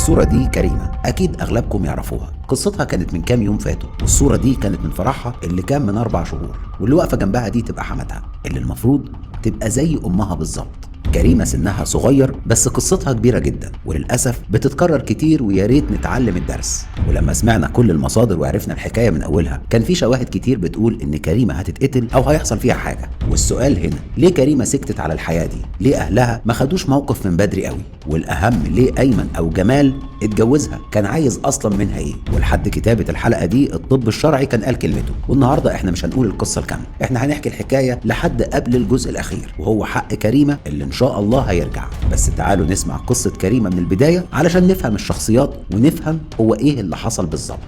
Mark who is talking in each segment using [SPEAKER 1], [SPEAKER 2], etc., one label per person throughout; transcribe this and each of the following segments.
[SPEAKER 1] الصورة دي كريمة، أكيد أغلبكم يعرفوها. قصتها كانت من كام يوم فاتوا، والصورة دي كانت من فرحها اللي كان من 4 شهور، واللي واقفة جنبها دي تبقى حماتها اللي المفروض تبقى زي أمها بالظبط. كريمة سنها صغير بس قصتها كبيرة جدا، وللأسف بتتكرر كتير، ويا ريت نتعلم الدرس. ولما سمعنا كل المصادر وعرفنا الحكاية من أولها، كان في شواهد كتير بتقول إن كريمة هتتقتل أو هيحصل فيها حاجة. والسؤال هنا، ليه كريمة سكتت على الحياة دي؟ ليه أهلها ما خدوش موقف من بدري قوي؟ والأهم، ليه أيمن أو جمال اتجوزها؟ كان عايز أصلا منها إيه؟ ولحد كتابة الحلقة دي الطب الشرعي كان قال كلمته. والنهاردة إحنا مش هنقول القصة الكاملة، إحنا هنحكي الحكاية لحد قبل الجزء الأخير، وهو حق كريمة اللي إن شاء الله هيرجع. بس تعالوا نسمع قصة كريمة من البداية علشان نفهم الشخصيات ونفهم هو إيه اللي حصل بالظبط.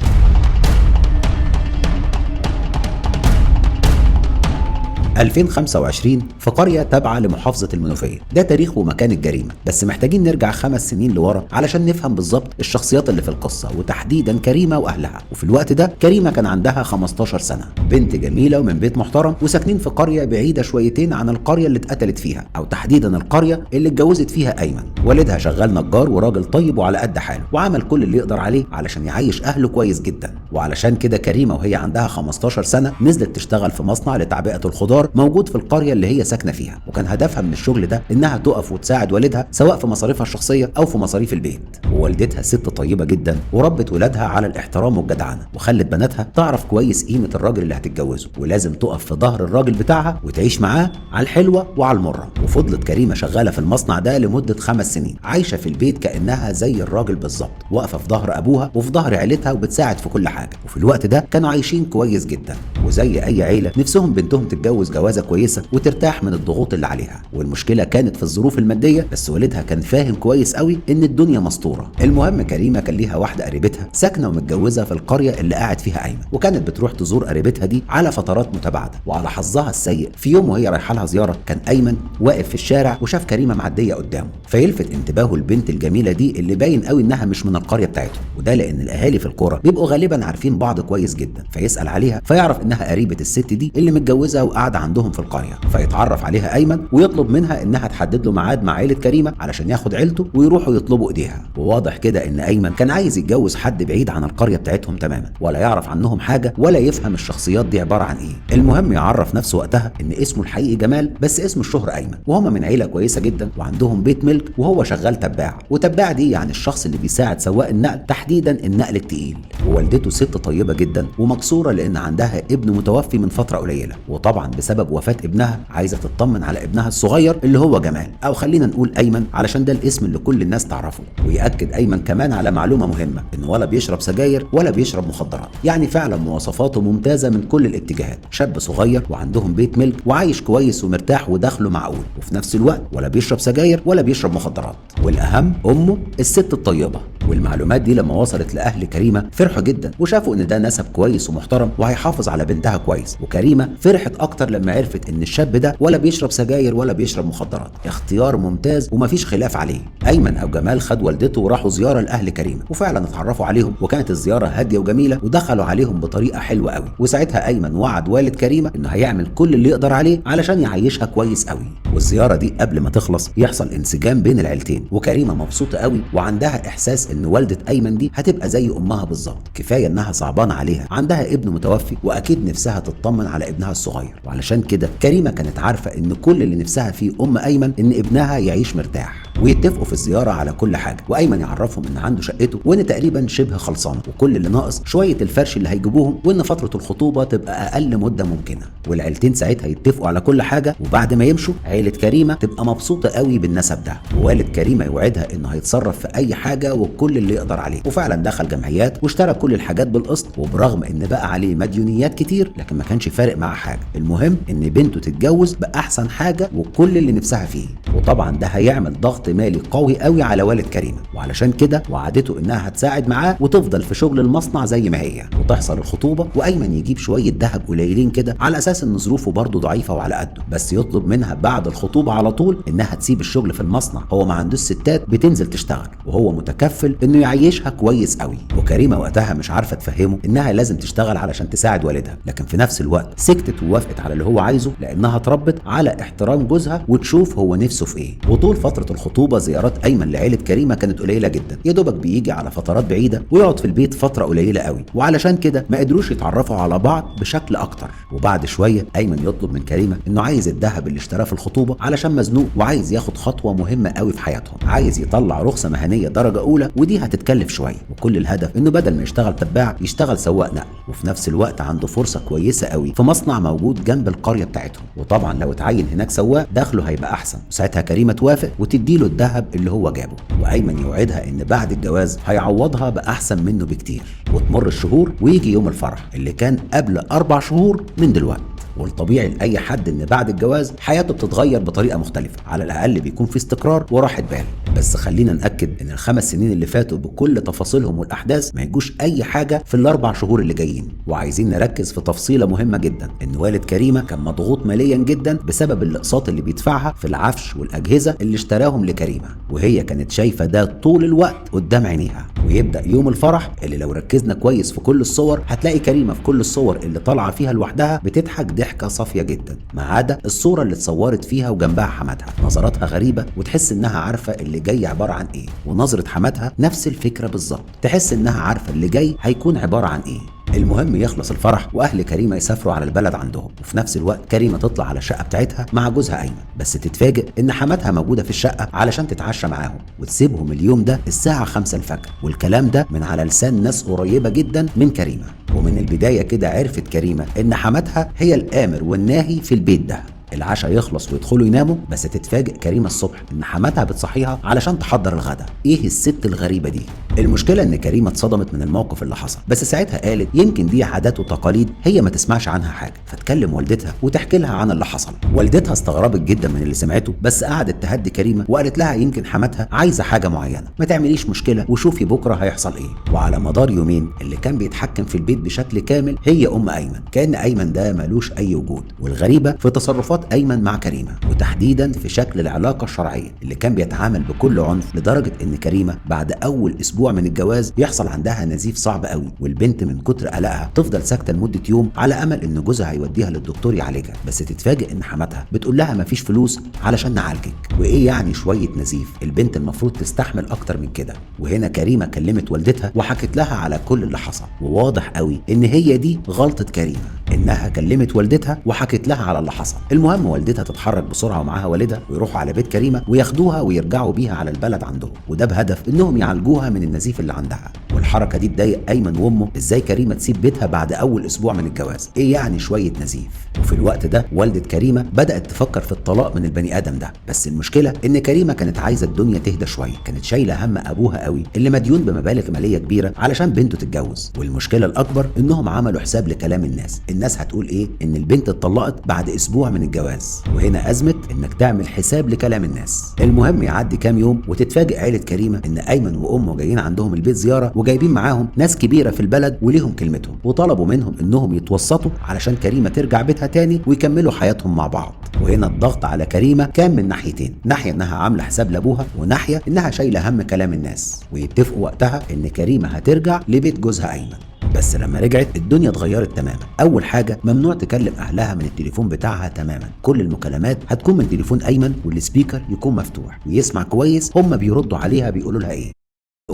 [SPEAKER 1] 2025 في قرية تابعة لمحافظة المنوفية، ده تاريخ ومكان الجريمة. بس محتاجين نرجع 5 سنين لورا علشان نفهم بالظبط الشخصيات اللي في القصة، وتحديدا كريمة وأهلها. وفي الوقت ده كريمة كان عندها 15 سنة، بنت جميلة ومن بيت محترم، وساكنين في قرية بعيدة شويتين عن القرية اللي اتقتلت فيها، أو تحديدا القرية اللي اتجوزت فيها أيمن. والدها شغال نجار وراجل طيب وعلى قد حاله، وعمل كل اللي يقدر عليه علشان يعيش أهله كويس جدا. وعلشان كده كريمة وهي عندها 15 سنة نزلت تشتغل في مصنع لتعبئة الخضار موجود في القرية اللي هي ساكنة فيها، وكان هدفها من الشغل ده إنها تقف وتساعد والدها سواء في مصاريفها الشخصية أو في مصاريف البيت. ووالدتها ست طيبة جدا، وربت ولادها على الاحترام والجدعنة، وخلت بناتها تعرف كويس قيمة الراجل اللي هتتجوزه، ولازم تقف في ظهر الراجل بتاعها وتعيش معاه على الحلوة وعلى المرة. وفضلت كريمة شغالة في المصنع ده لمدة 5 سنين، عايشة في البيت كأنها زي الراجل بالظبط، واقفة في ظهر أبوها وفي ظهر عيلتها وبتساعد في كل حاجة. وفي الوقت ده كانوا عايشين كويس جدا، وزي أي عيلة نفسهم بنتهم تتجوز جوازة كويسة وترتاح من الضغوط اللي عليها. والمشكلة كانت في الظروف المادية، بس والدها كان فاهم كويس قوي ان الدنيا مستورة. المهم كريمة كان ليها واحدة قريبتها ساكنة ومتجوزة في القرية اللي قاعد فيها أيمن، وكانت بتروح تزور قريبتها دي على فترات متباعدة. وعلى حظها السيء في يوم وهي رايحة لها زيارة، كان أيمن واقف في الشارع وشاف كريمة معدية قدامه، فيلفت انتباهه البنت الجميلة دي اللي باين قوي انها مش من القرية بتاعتهم، وده لان الاهالي في القرى بيبقوا غالبا عارفين بعض كويس جدا. فيسأل عليها فيعرف انها قريبة الست دي اللي متجوزة وقاعدة عندهم في القرية. فيتعرف عليها أيمن ويطلب منها انها تحدد له ميعاد مع عيلة كريمة علشان ياخد عيلته ويروحوا يطلبوا ايديها. وواضح كده ان أيمن كان عايز يتجوز حد بعيد عن القرية بتاعتهم تماما، ولا يعرف عنهم حاجة ولا يفهم الشخصيات دي عبارة عن ايه. المهم يعرف نفسه وقتها ان اسمه الحقيقي جمال بس اسم الشهرة أيمن، وهما من عيلة كويسة جدا وعندهم بيت ملك، وهو شغال تباع. وتباع دي يعني الشخص اللي بيساعد سواق النقل، تحديدا النقل التقيل. ووالدته ست طيبة جدا ومكسورة لان عندها ابن متوفي من فترة قليلة، وطبعا بسبب وفاة ابنها عايزة تطمن على ابنها الصغير اللي هو جمال، او خلينا نقول أيمن علشان ده الاسم اللي كل الناس تعرفه. ويأكد أيمن كمان على معلومة مهمة، انه ولا بيشرب سجاير ولا بيشرب مخدرات، يعني فعلا مواصفاته ممتازة من كل الاتجاهات. شاب صغير وعندهم بيت ملك وعايش كويس ومرتاح ودخله معقول، وفي نفس الوقت ولا بيشرب سجاير ولا بيشرب مخدرات. والأهم أمه الست الطيبة. والمعلومات دي لما وصلت لأهل كريمة فرحوا جدا، وشافوا ان ده نسب كويس ومحترم وهيحافظ على بنتها كويس. وكريمة فرحت اكتر لما عرفت ان الشاب ده ولا بيشرب سجاير ولا بيشرب مخدرات، اختيار ممتاز ومفيش خلاف عليه. أيمن او جمال خد والدته وراحوا زيارة لأهل كريمة، وفعلا اتعرفوا عليهم، وكانت الزيارة هادية وجميلة، ودخلوا عليهم بطريقة حلوة قوي. وساعتها أيمن وعد والد كريمة انه هيعمل كل اللي يقدر عليه علشان يعيشها كويس قوي. والزيارة دي قبل ما تخلص يحصل انسجام بين العيلتين، وكريمة مبسوطة قوي وعندها احساس ان والدة أيمن دي هتبقى زي امها بالظبط، كفاية انها صعبانة عليها، عندها ابن متوفي واكيد نفسها تطمن على ابنها الصغير. وعلشان كده كريمة كانت عارفة ان كل اللي نفسها فيه ام أيمن ان ابنها يعيش مرتاح. ويتفقوا في الزيارة على كل حاجة، وأيمن يعرفهم ان عنده شقته وان تقريبا شبه خلصانة، وكل اللي ناقص شوية الفرش اللي هيجيبوهم، وان فترة الخطوبة تبقى اقل مدة ممكنة. والعيلتين ساعتها يتفقوا على كل حاجة، وبعد ما يمشوا عيلة كريمة تبقى مبسوطة قوي بالنسب ده، ووالد كريمة يوعدها انه هيتصرف في اي حاجة وكل اللي يقدر عليه. وفعلا دخل جمعيات واشترى كل الحاجات بالقسط، وبرغم ان بقى عليه مديونيات كتير لكن ما كانش فارق معاه حاجة، المهم ان بنته تتجوز باحسن حاجة وكل اللي نفسها فيه. وطبعا ده هيعمل ضغط مالي قوي قوي على والد كريمة، وعلشان كده وعدته انها هتساعد معاه وتفضل في شغل المصنع زي ما هي. وتحصل الخطوبة، وايمن يجيب شوية ذهب قليلين كده على اساس ان ظروفه برضه ضعيفة وعلى قده، بس يطلب منها بعد الخطوبة على طول انها تسيب الشغل في المصنع، هو ما عندوش ستات بتنزل تشتغل، وهو متكفل انه يعيشها كويس قوي. وكريمة وقتها مش عارفة تفهمه انها لازم تشتغل علشان تساعد والدها، لكن في نفس الوقت سكتت ووافقت على اللي هو عايزه، لانها اتربت على احترام جوزها وتشوف هو نفسه نفسه في ايه. وطول فترة الخطوبة زيارات ايمن لعيلة كريمة كانت قليله جدا، يا دوبك بيجي على فترات بعيدة ويقعد في البيت فترة قليله قوي، وعلشان كده ما قدروش يتعرفوا على بعض بشكل اكتر. وبعد شوية ايمن يطلب من كريمة انه عايز الذهب اللي اشتراه في الخطوبة علشان مزنوق وعايز ياخد خطوة مهمة قوي في حياتهم، عايز يطلع رخصه مهنية درجه اولى ودي هتتكلف شوية، وكل الهدف انه بدل ما يشتغل تباع يشتغل سواق نقل، وفي نفس الوقت عنده فرصة كويسة قوي في مصنع موجود جنب القرية بتاعتهم، وطبعا لو اتعين هناك سواق دخله هيبقى احسن. وساعتها كريمة توافق وتديله الذهب اللي هو جابه، وايمن يوعدها ان بعد الجواز هيعوضها باحسن منه بكتير. وتمر الشهور ويجي يوم الفرح اللي كان قبل 4 شهور من دلوقتي. والطبيعي لاي حد ان بعد الجواز حياته بتتغير بطريقة مختلفة، على الاقل بيكون في استقرار وراحة بال. بس خلينا ناكد ان ال5 سنين اللي فاتوا بكل تفاصيلهم والاحداث ما يجوش اي حاجة في ال4 شهور اللي جايين. وعايزين نركز في تفصيله مهمة جدا، ان والد كريمة كان مضغوط ماليا جدا بسبب الاقساط اللي بيدفعها في العفش والاجهزة اللي اشتراهم لكريمه، وهي كانت شايفه ده طول الوقت قدام عينيها. ويبدا يوم الفرح اللي لو ركزنا كويس في كل الصور هتلاقي كريمة في كل الصور اللي طالعه فيها لوحدها بتضحك ضحكه صافية جدا، ما عدا الصورة اللي اتصورت فيها وجنبها حماتها، نظراتها غريبة وتحس انها عارفه اللي جاي عبارة عن ايه، ونظره حماتها نفس الفكرة بالظبط، تحس انها عارفه اللي جاي هيكون عبارة عن ايه. المهم يخلص الفرح واهل كريمة يسافروا على البلد عندهم، وفي نفس الوقت كريمة تطلع على الشقة بتاعتها مع جوزها ايمن، بس تتفاجئ ان حماتها موجودة في الشقة علشان تتعشى معاهم وتسيبهم اليوم ده الساعة 5 الفجر، والكلام ده من على لسان ناس قريبه جدا من كريمة. ومن البداية كده عرفت كريمة ان حماتها هي الامر والناهي في البيت ده. العشاء يخلص ويدخلوا يناموا، بس تتفاجئ كريمة الصبح ان حماتها بتصحيها علشان تحضر الغداء. ايه الست الغريبة دي؟ المشكلة ان كريمة اتصدمت من الموقف اللي حصل، بس ساعتها قالت يمكن دي عادات وتقاليد هي ما تسمعش عنها حاجة، فتكلم والدتها وتحكي لها عن اللي حصل. والدتها استغربت جدا من اللي سمعته، بس قعدت تهدي كريمة وقالت لها يمكن حماتها عايزه حاجة معينة، ما تعمليش مشكلة وشوفي بكره هيحصل ايه. وعلى مدار يومين اللي كان بيتحكم في البيت بشكل كامل هي ام ايمن، كأن ايمن ده ملوش اي وجود. والغريبة في تصرفات ايمن مع كريمة، وتحديدا في شكل العلاقة الشرعية اللي كان بيتعامل بكل عنف، لدرجة ان كريمة بعد اول اسبوع من الجواز يحصل عندها نزيف صعب قوي، والبنت من كتر قلقها تفضل ساكته لمدة يوم على امل ان جوزها هيوديها للدكتور يعالجها، بس تتفاجئ ان حماتها بتقول لها مفيش فلوس علشان نعالجك، وايه يعني شوية نزيف، البنت المفروض تستحمل اكتر من كده. وهنا كريمة كلمت والدتها وحكت لها على كل اللي حصل، وواضح قوي ان هي دي غلطه كريمة، انها كلمت والدتها وحكت لها على اللي حصل. المهم والدتها تتحرك بسرعة ومعاها والدها ويروحوا على بيت كريمة وياخدوها ويرجعوا بيها على البلد عندهم، وده بهدف انهم يعالجوها من النزيف اللي عندها. والحركة دي تضايق ايمن وامه، ازاي كريمة تسيب بيتها بعد اول اسبوع من الجواز، ايه يعني شوية نزيف؟ وفي الوقت ده والده كريمة بدات تفكر في الطلاق من البني ادم ده، بس المشكلة ان كريمة كانت عايزه الدنيا تهدى شوية، كانت شايله هم ابوها قوي اللي مديون بمبالغ ماليه كبيرة علشان بنته تتجوز. والمشكلة الاكبر انهم عملوا حساب لكلام الناس، الناس هتقول ايه ان البنت اتطلقت بعد اسبوع من الجواز، وهنا ازمة انك تعمل حساب لكلام الناس. المهم يعدي كام يوم وتتفاجئ عيله كريمة ان ايمن وامه جايين عندهم البيت زيارة، وجايبين معاهم ناس كبيرة في البلد وليهم كلمتهم، وطلبوا منهم انهم يتوسطوا علشان كريمة ترجع بيتها تاني ويكملوا حياتهم مع بعض. وهنا الضغط على كريمة كان من ناحيتين، ناحية انها عامله حساب لابوها، وناحية انها شايله هم كلام الناس. ويتفقوا وقتها ان كريمة هترجع لبيت جوزها ايمن. بس لما رجعت الدنيا اتغيرت تماما. اول حاجة ممنوع تكلم اهلها من التليفون بتاعها تماما، كل المكالمات هتكون من تليفون ايمن وال speaker يكون مفتوح ويسمع كويس هم بيردوا عليها بيقولوا لها ايه.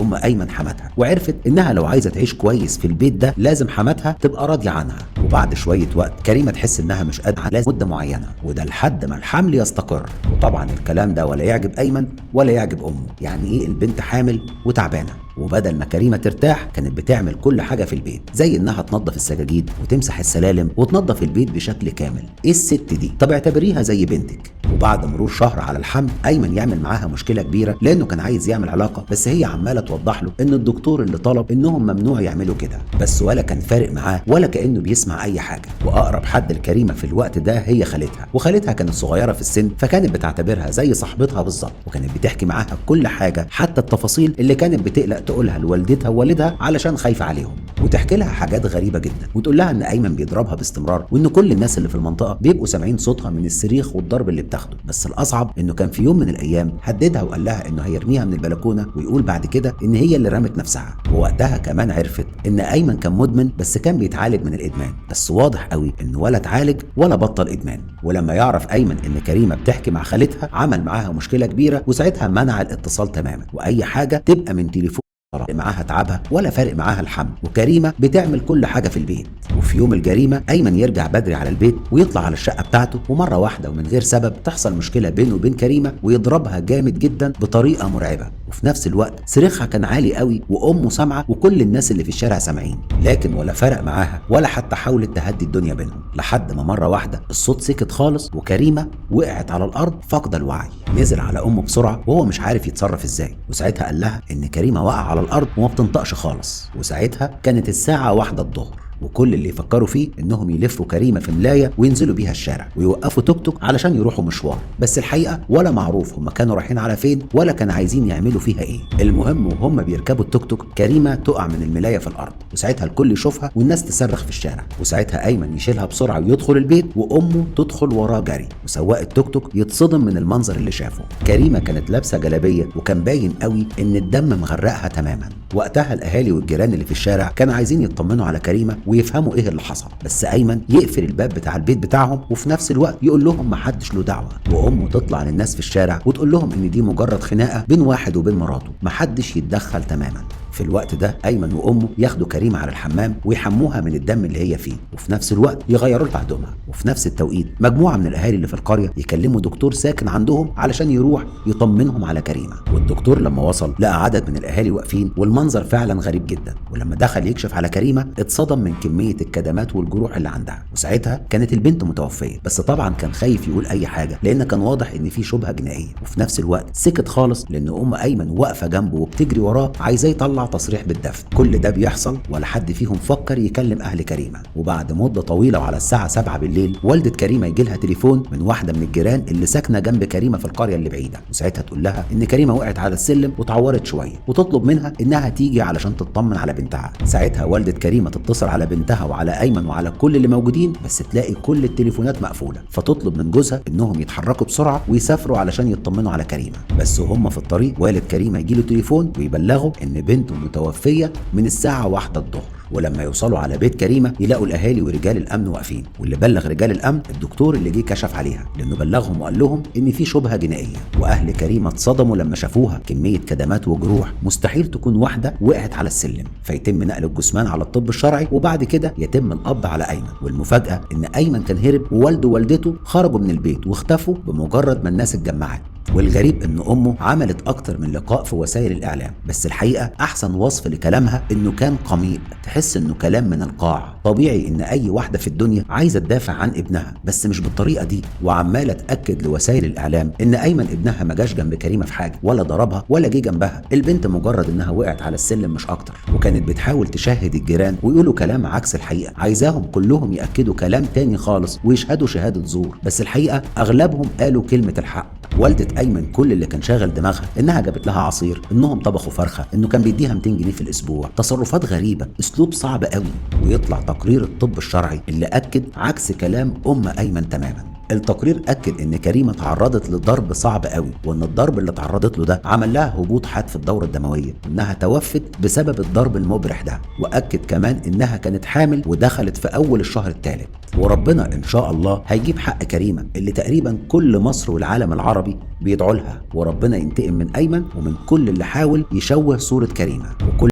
[SPEAKER 1] ام ايمن حماتها، وعرفت انها لو عايزه تعيش كويس في البيت ده لازم حماتها تبقى راضية عنها. وبعد شوية وقت كريمة تحس انها مش قادرة لازم مده معينة، وده لحد ما الحمل يستقر. وطبعا الكلام ده ولا يعجب ايمن ولا يعجب امه، يعني ايه البنت حامل وتعبانه؟ وبدل ما كريمة ترتاح كانت بتعمل كل حاجة في البيت، زي انها تنظف السجاجيد وتمسح السلالم وتنظف البيت بشكل كامل. ايه الست دي؟ طب اعتبريها زي بنتك. وبعد مرور شهر على الحمل ايمن يعمل معاها مشكلة كبيرة، لانه كان عايز يعمل علاقة، بس هي عماله توضح له ان الدكتور اللي طلب انهم ممنوع يعملوا كده، بس ولا كان فارق معاه ولا كانه بيسمع اي حاجة. واقرب حد لكريمه في الوقت ده هي خالتها، وخالتها كانت صغيرة في السن فكانت بتعتبرها زي صاحبتها بالظبط، وكانت بتحكي معاها كل حاجة حتى التفاصيل اللي كانت بتقلق تقولها لوالدتها ووالدها علشان خايفة عليهم. وتحكي لها حاجات غريبة جدا، وتقول لها ان ايمن بيضربها باستمرار، وان كل الناس اللي في المنطقة بيبقوا سامعين صوتها من الصريخ والضرب اللي بتاخده. بس الاصعب انه كان في يوم من الايام هددها وقال لها انه هيرميها من البلكونه، ويقول بعد كده ان هي اللي رمت نفسها. ووقتها كمان عرفت ان ايمن كان مدمن، بس كان بيتعالج من الادمان، بس واضح قوي انه ولا اتعالج ولا بطل ادمان. ولما يعرف ايمن ان كريمة بتحكي مع خالتها عمل معاها مشكلة كبيرة، وساعتها منع الاتصال تماما، واي حاجة تبقى من تليفون معاها تعبها ولا فارق معاها الحمل. وكريمه بتعمل كل حاجة في البيت. وفي يوم الجريمة ايمن يرجع بدري على البيت ويطلع على الشقة بتاعته، ومرة واحدة ومن غير سبب تحصل مشكلة بينه وبين كريمة ويضربها جامد جدا بطريقة مرعبة، وفي نفس الوقت صريخها كان عالي قوي وامه سامعه وكل الناس اللي في الشارع سامعين، لكن ولا فرق معاها ولا حتى حاولت تهدي الدنيا بينهم، لحد ما مرة واحدة الصوت سكت خالص وكريمه وقعت على الارض فاقده الوعي. نزل على امه بسرعة وهو مش عارف يتصرف ازاي، وساعتها قال لها ان كريمة وقع على الارض وما بتنطقش خالص. وساعتها كانت الساعة 1 الظهر، وكل اللي يفكروا فيه انهم يلفوا كريمة في ملايه وينزلوا بيها الشارع ويوقفوا توك توك علشان يروحوا مشوار، بس الحقيقة ولا معروف هم كانوا رايحين على فين ولا كانوا عايزين يعملوا فيها ايه. المهم وهم بيركبوا التوك توك كريمة تقع من الملايه في الارض، وساعتها الكل يشوفها والناس تصرخ في الشارع، وساعتها ايمن يشيلها بسرعة ويدخل البيت وامه تدخل وراه جري، وسواق التوك توك يتصدم من المنظر اللي شافه. كريمة كانت لابسه جلابية وكان باين قوي ان الدم مغرقها تماما. وقتها الاهالي والجيران اللي في الشارع كانوا عايزين يطمنوا على كريمة ويفهموا ايه اللي حصل، بس ايمن يقفل الباب بتاع البيت بتاعهم وفي نفس الوقت يقول لهم محدش له دعوه، وامه تطلع للناس في الشارع وتقول لهم ان دي مجرد خناقه بين واحد وبين مراته، محدش يتدخل تماما. في الوقت ده ايمن وامه ياخدوا كريمة على الحمام ويحموها من الدم اللي هي فيه، وفي نفس الوقت يغيروا لها هدومها. وفي نفس التوقيت مجموعة من الاهالي اللي في القرية يكلموا دكتور ساكن عندهم علشان يروح يطمنهم على كريمة. والدكتور لما وصل لقى عدد من الاهالي واقفين والمنظر فعلا غريب جدا، ولما دخل يكشف على كريمة اتصدم من كمية الكدمات والجروح اللي عندها، وساعتها كانت البنت متوفيه، بس طبعا كان خايف يقول اي حاجة لان كان واضح ان في شبهه جنائية. وفي نفس الوقت سكت خالص لان ام ايمن واقفة جنبه وبتجري وراه عايزاه يطلع تصريح بالدفن. كل ده بيحصل ولا حد فيهم فكر يكلم اهل كريمة. وبعد مده طويلة وعلى الساعة 7 بالليل والده كريمة يجي لها تليفون من واحدة من الجيران اللي ساكنة جنب كريمة في القرية اللي بعيدة، وساعتها تقول لها ان كريمة وقعت على السلم وتعورت شوية، وتطلب منها انها تيجي علشان تطمن على بنتها. ساعتها والده كريمة تتصل على بنتها وعلى ايمن وعلى كل اللي موجودين، بس تلاقي كل التليفونات مقفولة، فتطلب من جوزها انهم يتحركوا بسرعة ويسافروا علشان يطمنوا على كريمة. بس وهم في الطريق والد كريمة يجي له تليفون ويبلغه ان بنته متوفيه من الساعة 1 الظهر. ولما يوصلوا على بيت كريمة يلاقوا الاهالي ورجال الامن واقفين، واللي بلغ رجال الامن الدكتور اللي جه كشف عليها، لانه بلغهم وقال لهم ان في شبهه جنائية. واهل كريمة اتصدموا لما شافوها، كمية كدمات وجروح مستحيل تكون واحدة وقعت على السلم. فيتم نقل الجثمان على الطب الشرعي، وبعد كده يتم القبض على ايمن. والمفاجاه ان ايمن كان هرب، ووالده ووالدته خرجوا من البيت واختفوا بمجرد ما الناس اتجمعت. والغريب ان امه عملت اكتر من لقاء في وسائل الاعلام، بس الحقيقة احسن وصف لكلامها انه كان قميء، تحس انه كلام من القاع. طبيعي ان اي واحدة في الدنيا عايزه تدافع عن ابنها، بس مش بالطريقة دي. وعماله تاكد لوسائل الاعلام ان ايمن ابنها ما جاش جنب كريمة في حاجة، ولا ضربها ولا جه جنبها، البنت مجرد انها وقعت على السلم مش اكتر. وكانت بتحاول تشهد الجيران ويقولوا كلام عكس الحقيقة، عايزاهم كلهم ياكدوا كلام تاني خالص ويشهدوا شهادة زور، بس الحقيقة اغلبهم قالوا كلمة الحق. والدة ايمن كل اللي كان شاغل دماغها انها جابت لها عصير، انهم طبخوا فرخة، انه كان بيديها 200 جنيه في الاسبوع، تصرفات غريبة، اسلوب صعب قوي. ويطلع تقرير الطب الشرعي اللي اكد عكس كلام ام ايمن تماما. التقرير اكد ان كريمة تعرضت لضرب صعب قوي، وان الضرب اللي تعرضت له ده عمل لها هبوط حاد في الدورة الدموية، وانها توفت بسبب الضرب المبرح ده. واكد كمان انها كانت حامل ودخلت في اول الشهر الثالث. وربنا ان شاء الله هيجيب حق كريمة اللي تقريبا كل مصر والعالم العربي بيدعوا لها، وربنا ينتقم من ايمن ومن كل اللي حاول يشوه صوره كريمة. وكل